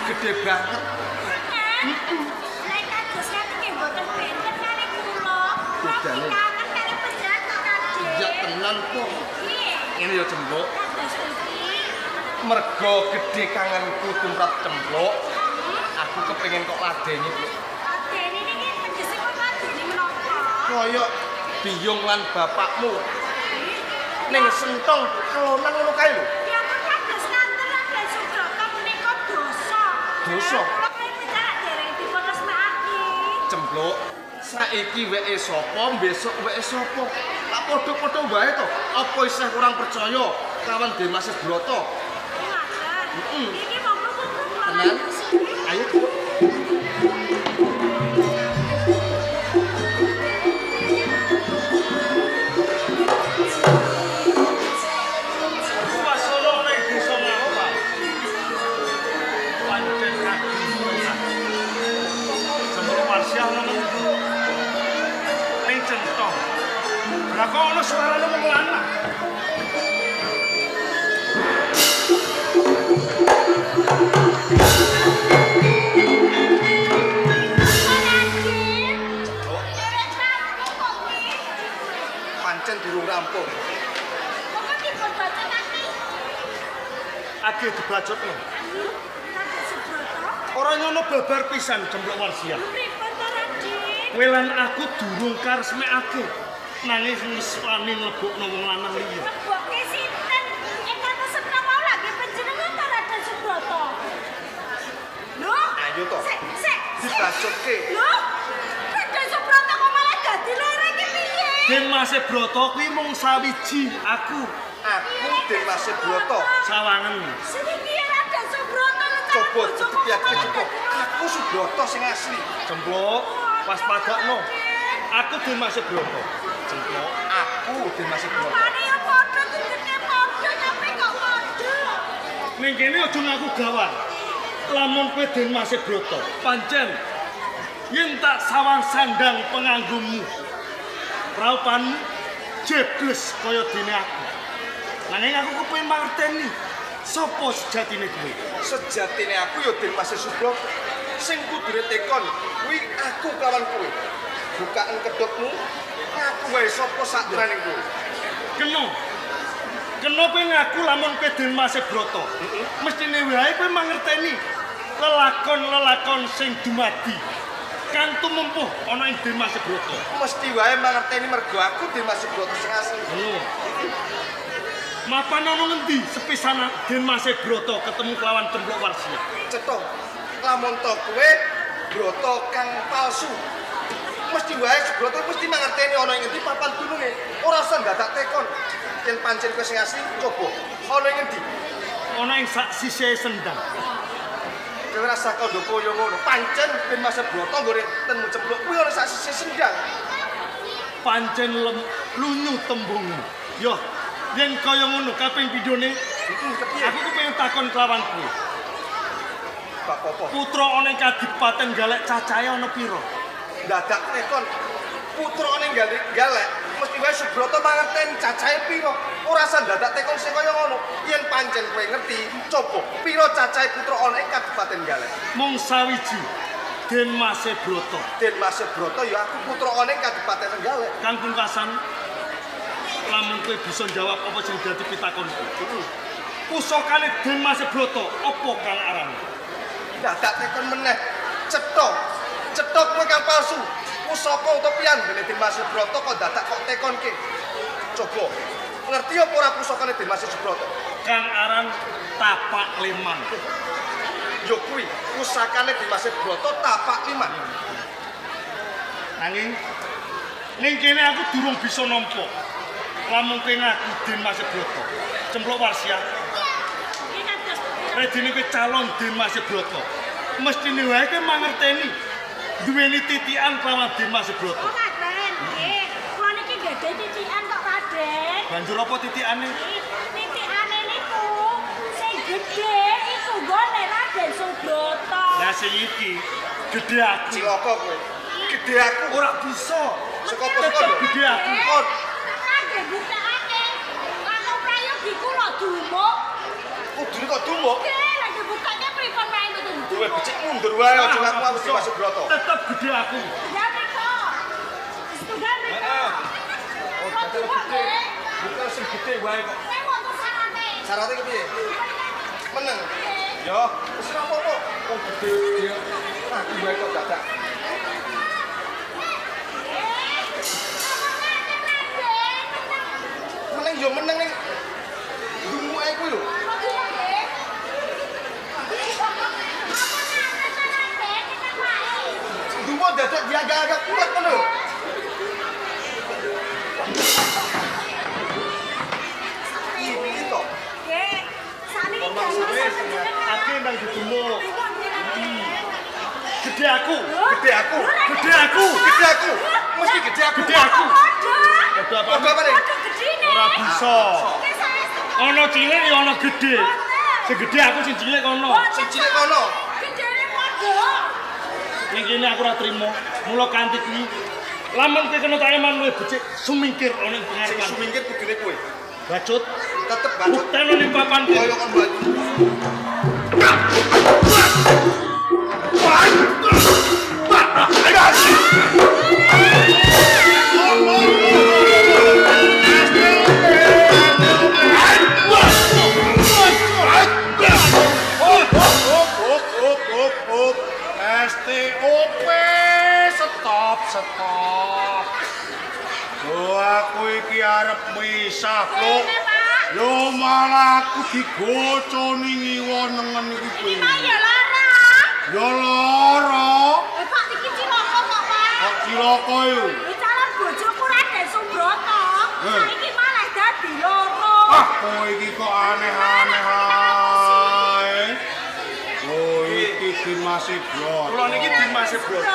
Gede banget. Nek kados ngaten nggih mboten benten kali kula. Bedane. Kangen kali panjenengan kok Raden. Ya tenan kok. Nggih. Ngene ya Cempluk. Kados pundi? Mergo gedhe kangenku tumrap Cempluk, aku kepengin kok ladeni, Pluk. Ladeni niki tegesipun ladeni menapa? Kaya biyung lan bapakmu ning sentong kelonan ngono kae lho. Ya ampun kados ngaten Raden Subrata menika dosa. Dosa? Kula kaya panjenengan dereng dipun resmekake. Cempluk, saiki weke sapa, besok weke sapa? Tak padha-padha wae to. Apa isih kurang percaya kawan Demas Brata? Ngaten. Heeh. Iki monggo kula Tenan? Ayo, Cempluk. Suasana ning desa Ngapak. Pancen kagungan. Cempluk Warsiah nang endi? Ning Centong. Lah kok ana suarane wong lanang? Raden. Dereng rampung kok nggih. Pancen durung rampung. Monggo dipun bacakake. Age dibacutno. Raden Subrata. Ora nyono babar pisan Cempluk Warsiah. Pripun to Raden? Kowe lan aku durung karesmekake. Nanging wis wani mlebokno wong lanang liya. Leboke sinten? Ingkang kesetna wau lagi panjenengan to Raden Subrata. Lho? Ayo to. Sik, sik. sik. Dibacutke. Lho? Raden Subrata kok malah dadi loro iki piye? Den Mase Brata kuwi mung sawiji, aku Aku Demas Brata. sawangen. Sing iki Raden Subrata lho calon Coba bojoku kok dipiyatke malah coba. dadi loro. Aku Subrata sing asli. Cempluk, waspadakno. Aku Den Mase Brata. Cempluk, Aku Demas Brata. Rupane ya padha tegeke padha nyampe kok padha. ning kene aja ngaku gawang. Lamun kowe Den Mase Brata, pancen yen tak sawang sandang penganggumu. Raupanmu jebles kaya dene aku. Nanging aku kepengin mangerteni sapa sejatine kowe. Sejatine aku ya Demas Subrata. Sing kudune tekon kuwi aku kawan kowe. Bukaan kedokmu, ngaku wae sapa sakjroning kowe. Kena. Kena kowe ngaku lamun kowe Den Mase Brata. Mestine wae kowe mangerteni lelakon-lelakon sing dumadi kang tumempuh ana ing Den Mase Brata. Mesti wae mangerteni mergo aku Demas Subrata sing asli. Ngono. Mapan ana ngendi sepisan Den Mase Brata ketemu kelawan Cempluk Warsiah. Cetha. Lamun to kowe Brata kang palsu. Mesti wae Subrata mesti mangerteni ana ing ngendi papan dununge. Ora usah ndadak tekon. Yen pancen kowe sing asli, coba ana ing ngendi? Ana ing sak sisihe sendang. Kowe rasa kandha kaya ngono. Pancen Ben Mas Brata nggone tenmu ceblok kuwi ana sak sisih sendang. Pancen lunyu tembungmu. Yo, yen kaya ngono kaping pindhone Heeh, kepiye? aku kepengin takon kelawan kowe. Bab apa? Putra ana ing kadipaten Galek cacahe ana pira? Dadak tekon. Putra ning galek galek mesti wae Subrata mangerteni cacahe pira. Ora usah dadak tekon sing kaya ngono. Yen pancen kowe ngerti, coba pira cacahe putra ana ing kadipaten Galek. Mung sawiji Den Mase Brata. Den Mas Brata ya aku putra ana ing kadipaten Galek. Kang pungkasan lamun kowe bisa jawab apa sing dadi pitakonku. Heeh. Pusakane Den Mase Brata apa kang arane? Dadak tekon meneh. Cetha. Cetha kowe kang palsu. Pusaka utawa piyambene Den Mas Brata kok dadak kok tekonke. Coba ngerti apa ora pusakane Den Mas Subrata? Kang aran Tapak Leman. Ya kuwi pusakane Den Mas Brata tapak liman. Nanging ning kene aku durung bisa nampa. Lamun kowe ngaku Den Mase Brata, Cempluk Warsiah, Iki kados pundi? redine kowe calon Den Mase Brata. Mestine wae kowe mangerteni duweni titikan kelawan Den Mase Brata. Oh Raden, nggih. Kula niki nggih titikan kok Raden. Banjur apa titikane? Titikane niku sing gedhe iku nggone Raden Subrata. Lah sing iki gedhe aku. Cilaka kowe. Gedhe aku Ora bisa. Saka apa Tetep saka? gedhe aku. Kon Kangge buktekake. Langkung prayogi kula dumuk. kudune kok dumuk. Nggih, lagi buktekake pripun wae mboten Duwe Luwih becik mundur wae aja ngaku aku Dimas Broto. Tetep gede aku. Ya mriko. Setunggal mriko. Heeh. Oh, Kok dadal tuwa, gede. nggih? Bukan sing gede wae kok. Saya wonten syarate. Syaratnya kepiye? Meneng. Nggih. Yo, wis ora apa-apa. Wong gede-gede. Aku wae kok dadak. Meneng yo meneng ning dumuke kuwi lho. Dumo dadak diagak-agak kulek ngono lho. Iki to. Aku ndang didumuk. Gede aku. Gede aku. Gede aku. Gede aku. Mesti gede aku. Gede aku. Padha apa? Padha apa nih? Ora bisa. Ana cilik ya ana gede. Sing gede aku, sing cilik kono. Sing cilik kono. Ning kene aku ora trimo. Mula kanthi kuwi lamun kowe kena tayeman luwih becik sumingkir ana ing Sing pengarepan. sumingkir kudune kowe. Bacut, Tetep bacut. bukteno ning papan kuwi. Kaya kon bacut. STOP, stop, stop. Lho aku iki arep misah, Pluk. Yo malah aku digoconi ngiwa nengen iki kuwi. Ya lara. Kok cilaka yo. Ah, kowe iki kok aneh-aneh ae. Oh, iki Dimas Broto. Kula niki Dimas Broto.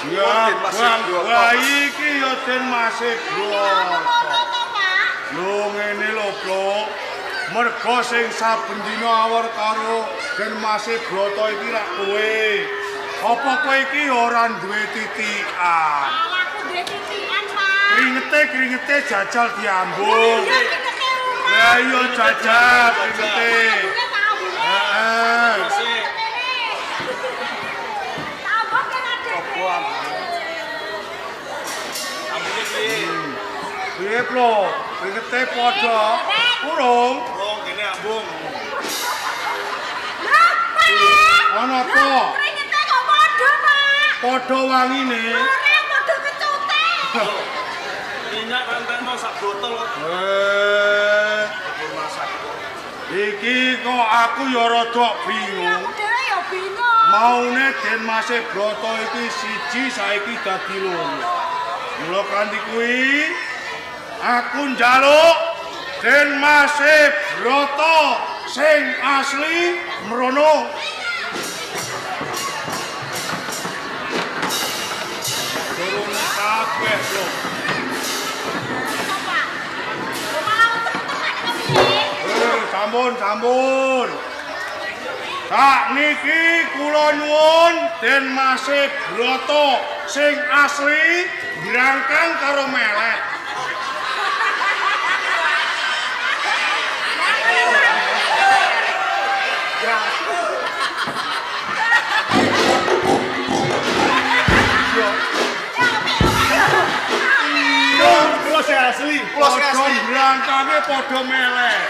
Ya, Bang, wah iki ya Den Mas Broto. Lho ngene lho, Pluk. Mergo sing saben dina awor karo Den Mas Broto iki rak kowe. Apa kowe iki ora duwe titikan? Kringete jajal diambung. Lah iya jajal kringete. Heeh. Ambune piye? Piye, Pluk? Kringete padha. Urung. Urung kene ambung. Ana apa? Kringete kok padha, Pak. Padha wangine. Ora padha kecute. Minyak rentekno sak botol kok. Eh, iki kok aku ya rada bingung. Aku dhewe ya bingung. Maune Den Mas Broto iki siji saiki dadi loro. Mula kanthi kuwi aku njaluk Den Mas Broto sing asli mrono. Turun kabeh lho. Kok, Pak? Kok malah utek-utekan kok piye? Sampun, sampun. Sakniki kula nyuwun Den Mas Broto sing asli brangkang karo melet. Kula sing asli. Kula sing Padha asli. brangkange padha melet.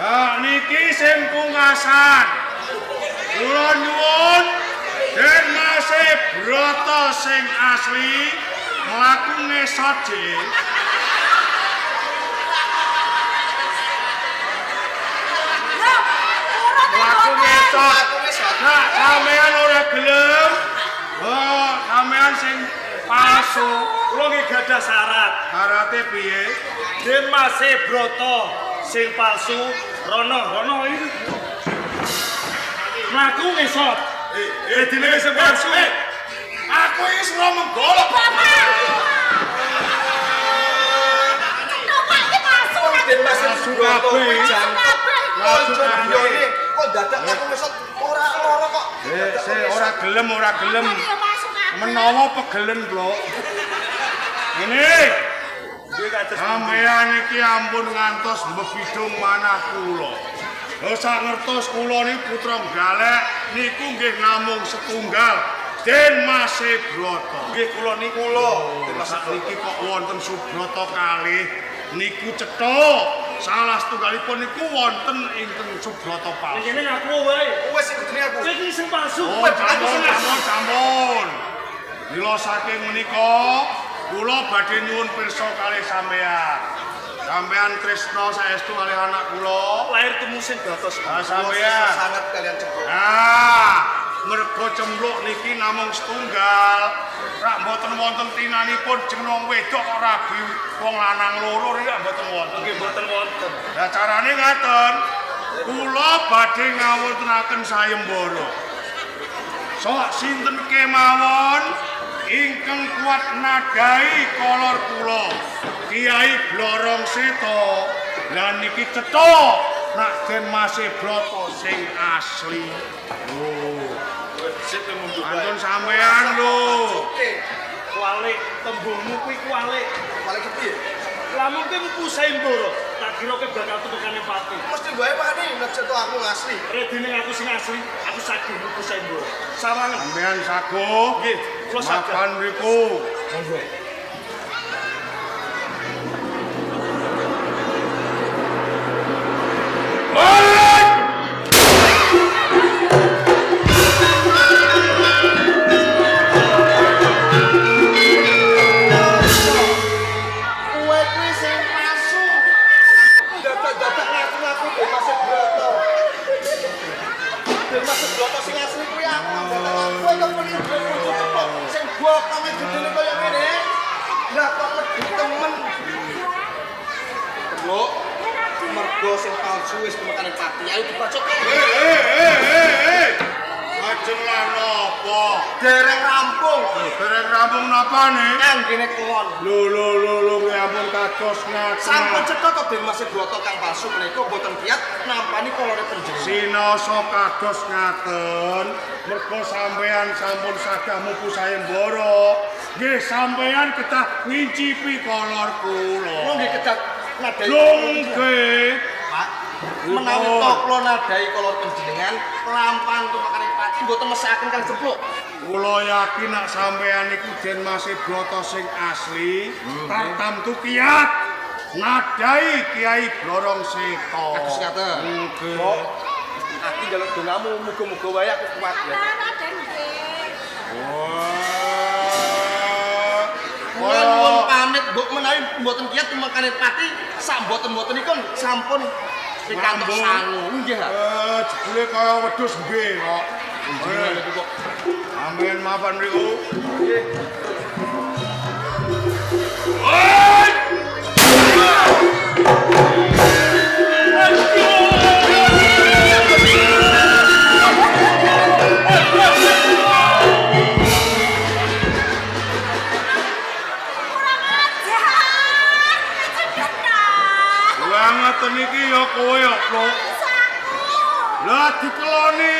Nah, niki sing pungkasan. Kula nyuwun Den Mas Broto sing asli mlaku ngesot jek. Lho, ora ta Mlaku ngesot. Aku ngesot. Nah, sampean ora gelem. Oh, sampean sing palsu. Kula nggih gadah syarat. Syarate piye? Den Mas Broto sing palsu rono rono iki. Mlaku ngesot. Dene sing palsu. Aku iki wis menggolok. Bapak. Bapak iki palsu. Den Mas Broto Kabeh. jangkep. Palsu Kanca kabeh. biyone kok dadak aku ngesot ora lara kok. Eh, se ora gelem, ora gelem. Bapak iki ya palsu kabeh. Menawa pegelen, Blok. Ngene. Nggih kados pundi? Sampeyan iki ampun ngantos mbebidung manah kula. Lho sak ngertos kula niki putra Galek niku nggih namung setunggal, Den Mase Brata. Nggih kula niku kula. Den Mas Sakniki kok wonten Subrata kalih niku cetha. Salah setunggalipun niku wonten ingkang Subrata Ning palsu. kene ngaku wae. Wis sing kudune aku. Kowe iki sing palsu. Oh, sampun, sampun, sampun. Mila saking menika kula badhe nyuwun pirsa kalih sampeyan. Sampeyan tresna saestu kalih anak kula. Lahir tumusin batos. Ah, sampeyan. Sangat kalian cempluk. Ah, mergo cempluk niki namung setunggal. Rak mboten wonten tinanipun jeneng wong wedok kok rabi wong lanang loro rak mboten wonten. Nggih mboten wonten. Lah carane ngaten. Kula badhe ngawontenaken sayembara. Sok sinten kemawon ingkang kuat nadai kolor kula. Kiai Blorong Seta. Lah niki cetha nak Den Mase Brata sing asli. Lho, Sip mundur wae. ampun sampean lho. Oke. Kualik tembungmu kuwi kualik. Paling kepiye? Lamun kowe mpu sayembara, tak kira kowe bakal tumekane pati. Mesti wae wani nek ceto aku asli. Redine aku sing asli, aku saguh mpu sayembara. Sawangen. Sampean saguh. Nggih, kula saged. Mapan mriku. Monggo. Kowe kuwi sing palsu. Dadak-dadak ngaku-ngaku Den Mas Brata. Den Mas Brata sing asli kuwi aku. Dadak aku kowe kok muni duwe bojo cepok sing bokonge gedene kaya ngene. Lah kok wedi temen. Cempluk. Mergo sing palsu wis tumekane pati. Ayo dibacok. Eh, eh, eh, eh. Lajeng lah napa? Dereng rampung. Dereng rampung napane? Anggene kelon. Lho lho lho lho nggih ampun kados ngaten. Sampun cetha to Den Mas Brata kang palsu menika boten kiat nampani kolore panjenengan. Sinaosa kados ngaten, mergo sampean sampun sagah mupu sayembara. Nggih sampean kedah ngincipi kolor kula. Kula nggih kedah nadai. Lho nggih. Pak, menawi to kula nadai kolor panjenengan lampang tumekane pati mboten mesakaken kang cempluk. Kula yakin nek sampean niku Den Mase Brata sing asli, tartamtu kiat nadai Kiai Blorong Seta. Kados ngaten. Nggih. Mbok, aku njaluk dongamu muga-muga wae aku kuat ya. Raden nggih. Wah. Kula nyuwun pamit mbok menawi mboten kiat tumekane pati sak mboten-mboten niku sampun pikantuk Ngambung. sangu. Nggih ha. Jebule kaya wedhus nggih kok. Jenengan niku kok Sampeyan mapan mriku. nggih. Kurang ajar. Cedhak. Lah ngoten iki ya kowe ya, Pluk. Saku. Lah dikeloni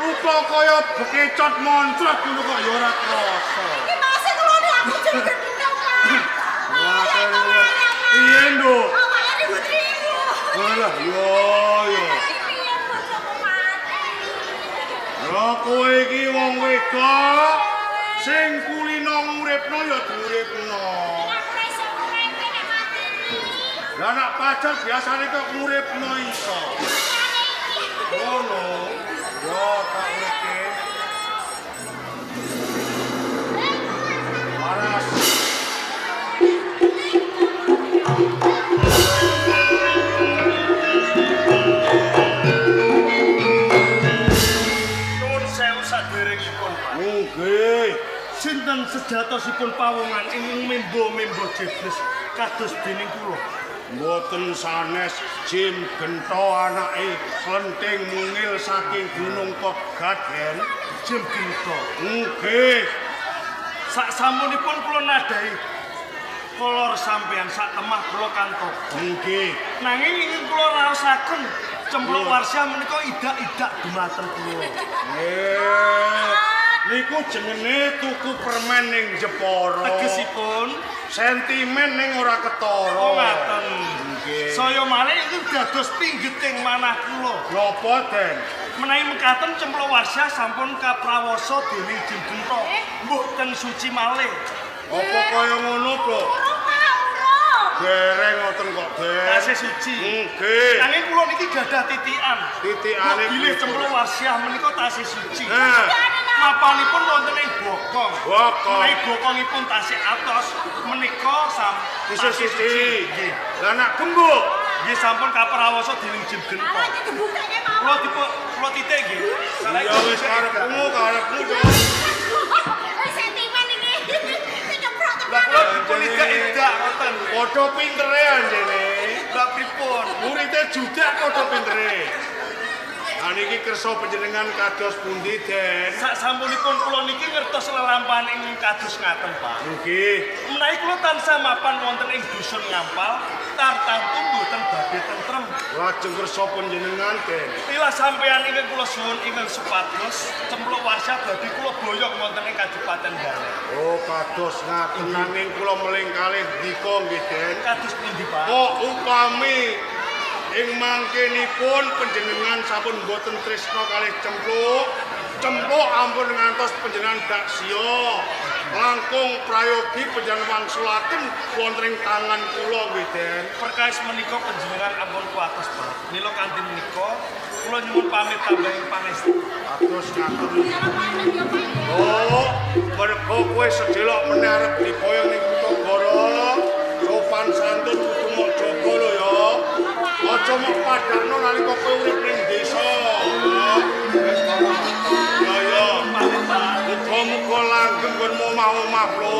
rupa kaya bekecot moncrot ngono kok ya ora krasa. Iki masih kelone aku jeneng gendong, Pak. Wah, piye, Nduk? Awake ribut-ribut. Walah, yo yo. Iki piye bojoku mati. Ya kowe iki wong wedok sing kulino nguripno ya diuripno. Aku ora iso nguripke nek mati. Lah nek pacar biasane kok nguripno iso. Ngono. Yo tak uripke. Waras. Nuwun sewu saderengipun, Pak. Nggih. Sinten sejatosipun pawongan ingkang membo-membo jebres kados dening kula? Mboten sanes Jim Gento anake klenting mungil saking Gunung Pegat, Den. Jim Gento. Nggih. Sak sampunipun kula nadai kolor sampeyan sak temah kula kantor. Nggih. Nanging ingin kula raosaken cempluk warsya menika idak-idak dumateng kula. Niku jenenge tuku permen ning Jepara. Tegesipun Sentimen ning ora ketara. Oh ngaten. Nggih. Saya malih iki dados pinggeting manah kula. Napa, Den? Menawi mekaten Cempluk Warsya sampun kaprawasa dening Jin Genta. Mboten suci malih. Apa kaya ngono, Bro? Urung, Pak, urung. Dereng ngoten kok, Den. Tasih suci. Nggih. Nanging kula niki gadah titikan. Titikane Bilih Cempluk Warsya menika tasih suci. Nah, Mapanipun wonten ing bokong. Bokong. Menawi bokongipun tasih atos menika isih tasih suci. Nggih. Lah nak gembuk Nggih sampun kaprawasa dening Jin Genta. Alah iki dibukteke mawon. Kula dipun kula titik nggih. Salah Ya wis karepmu, karepmu, Cok. Sentimen iki. Dikeprok Lah tenan. kula dipun idak-idak ngoten. Padha pintere anjene. Lah pripun? Murite judak padha pintere. Lah niki kersa panjenengan kados pundi, Den? Sak sampunipun kula niki ngertos lelampahan ing kados ngaten, Pak. Nggih. Menawi kula tansah mapan wonten ing dusun Ngampal, tartantu mboten badhe tentrem. Lajeng kersa panjenengan, Den. Mila sampeyan ingkang kula suwun ingkang supados Cempluk Warsya badhe kula boyong wonten ing Kadipaten Gareng. Oh, kados ngaten nanging kula meling kalih ndika nggih, Den. Kados pundi, Pak? Kok upami ing mangkenipun panjenengan sampun mboten tresna kalih Cempluk, Cempluk ampun ngantos panjenengan daksiya. Langkung prayogi panjenengan wangsulaken wonten ing tangan kula nggih, Den. Perkawis menika panjenengan ampun kuwatos, Pak. Mila kanthi menika kula nyuwun pamit tambahing pangestu. Kados ngaten. Pamit ya, Pak. Oh, mergo kowe sedelok meneh arep diboyong ning kutha Goro. Sopan santun kudu mok jaga lho ya. Aja mok padakno nalika kowe urip ning desa. Ya ya, Pamit, Pak. muga-muga langgeng nggon omah-omah, Bro.